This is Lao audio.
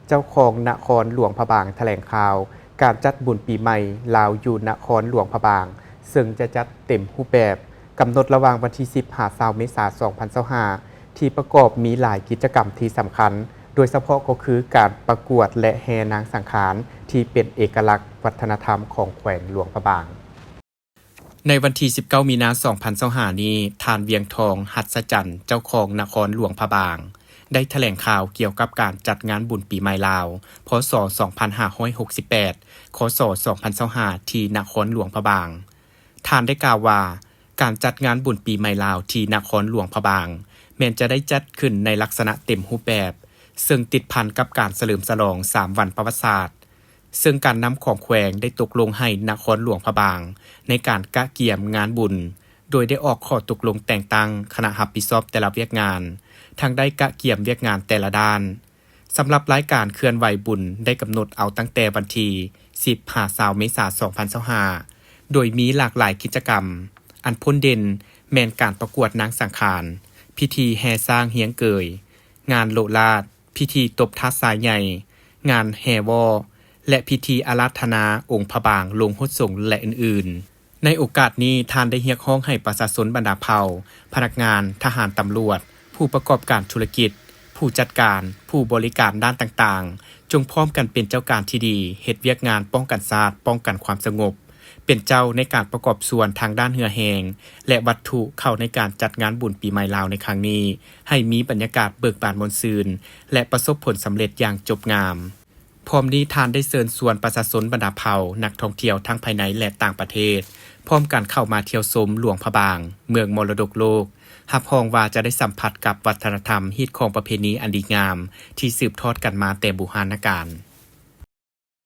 ເຈົ້າຄອງນະຄອນຫຼວງພະບາງຖະແຫຼງຂ່າວ ການຈັດບຸນປີໃໝ່ລາວຢູ່ນະຄອນຫຼວງພະບາງ ເຊິ່ງຈະຈັດເຕັມຮູບແບບ ກຳນົດລະຫວ່າງວັນທີສິບ ຫາ ຊາວ ເມສາ ສອງພັນຊາວຫ້າ ທີ່ປະກອບມີຫຼາຍກິດຈະກຳທີ່ສຳຄັນ, ໂດຍສະເພາະກໍຄືການປະກວດ ແລະ ແຫ່ນາງສັງຂານ ທີ່ເປັນເອກະລັກວັດທະນະທຳຂອງແຂວງຫຼວງພະບາງ. ໃນວັນທີສິບເກົ້າ ມີນາ ສອງພັນຊາວຫ້າ ນີ້, ທ່ານ ວຽງທອງ ຫັດສະຈັນ ເຈົ້າຄອງນະຄອນຫຼວງພະບາງ ໄດ້ຖະແຫຼງຂ່າວກ່ຽວກັບການຈັດງານບຸນປີໃໝ່ລາວ ພ.ສ. ສອງພັນຫ້າຮ້ອຍຫົກສິບແປດ ຄ.ສ. ສອງພັນຊາວຫ້າ ທີ່ນະຄອນຫຼວງພະບາງ. ທ່ານໄດ້ກ່າວວ່າ, ການຈັດງານບຸນປີໃໝ່ລາວທີ່ນະຄອນຫຼວງພະບາງ ແມ່ນຈະໄດ້ຈັດຂຶ້ນໃນລັກສະນະເຕັມຮູບແບບ, ເຊິ່ງຕິດພັນກັບການສະເຫຼີມສະຫຼອງສາມວັນປະຫວັດສາດ, ເຊິ່ງການນຳຂອງແຂວງໄດ້ຕົກລົງໃຫ້ນະຄອນຫຼວງພະບາງໃນການກະກຽມງານບຸນ, ໂດຍໄດ້ອອກຂໍ້ຕົກລົງແຕ່ງຕັ້ງຄະນະຮັບຜິດຊອບແຕ່ລະວຽກງານ, ທັງໄດ້ກະກຽມວຽກງານແຕ່ລະດ້ານ. ສຳລັບລາຍການເຄື່ອນໄຫວບຸນໄດ້ກຳນົດເອົາຕັ້ງແຕ່ວັນທີສິບ ຫາ ຊາວ ເມສາ ສອງພັນຊາວຫ້າ ໂດຍມີຫຼາກຫຼາຍກິດຈະກຳ, ອັນພົ້ນເດັ່ນແມ່ນການປະກວດນາງສັງຂານ, ພິທີແຫ່ຊ້າງຮຽງເກີຍ, ງານໂລະລາດ, ພິທີຕົບທາດຊາຍໃຫຍ່, ງານແຫ່ວໍ້ ແລະ ພິທີອາລາທະນາອົງພະບາງລົງຫົດສົງ ແລະ ອື່ນໆ. ໃນໂອກາດນີ້, ທ່ານໄດ້ຮຽກຮ້ອງໃຫ້ປະຊາຊົນບັນດາເຜົ່າ, ພະນັກງານ, ທະຫານ, ຕຳຫຼວດ, ຜູ້ປະກອບການທຸລະກິດ, ຜູ້ຈັດການ, ຜູ້ບໍລິການດ້ານຕ່າງໆ, ຈົ່ງພ້ອມກັນເປັນເຈົ້າການທີ່ດີ, ເຮັດວຽກງານປ້ອງກັນຊາດ, ປ້ອງກັນຄວາມສະຫງົບ, ເປັນເຈົ້າໃນການປະກອບສ່ວນທາງດ້ານເຫື່ອແຮງ ແລະ ວັດຖຸເຂົ້າໃນການຈັດງານບຸນປີໃໝ່ລາວໃນຄັ້ງນີ້ ໃຫ້ມີບັນຍາກາດເບີກບານມ່ວນຊື່ນ ແລະ ປະສົບຜົນສຳເລັດຢ່າງຈົບງາມ. ພ້ອມນີ້ທ່ານໄດ້ເຊີນຊວນປະຊາຊົນບັນດາເຜົ່າ, ນັກທ່ອງທ່ຽວທັງພາຍໃນ ແລະ ຕ່າງປະເທດ ພ້ອມກັນເຂົ້າມາທ່ຽວຊົມຫຼວງພະບາງ, ເມືອງມໍລະດົກໂລກ, ຮັບຮອງວ່າຈະໄດ້ສຳຜັດກັບວັດທະນະທຳ, ຮີດຄອງປະເພນີອັນດີງາມ ທີ່ສືບທອດກັນມາແຕ່ບູຮານນະການ.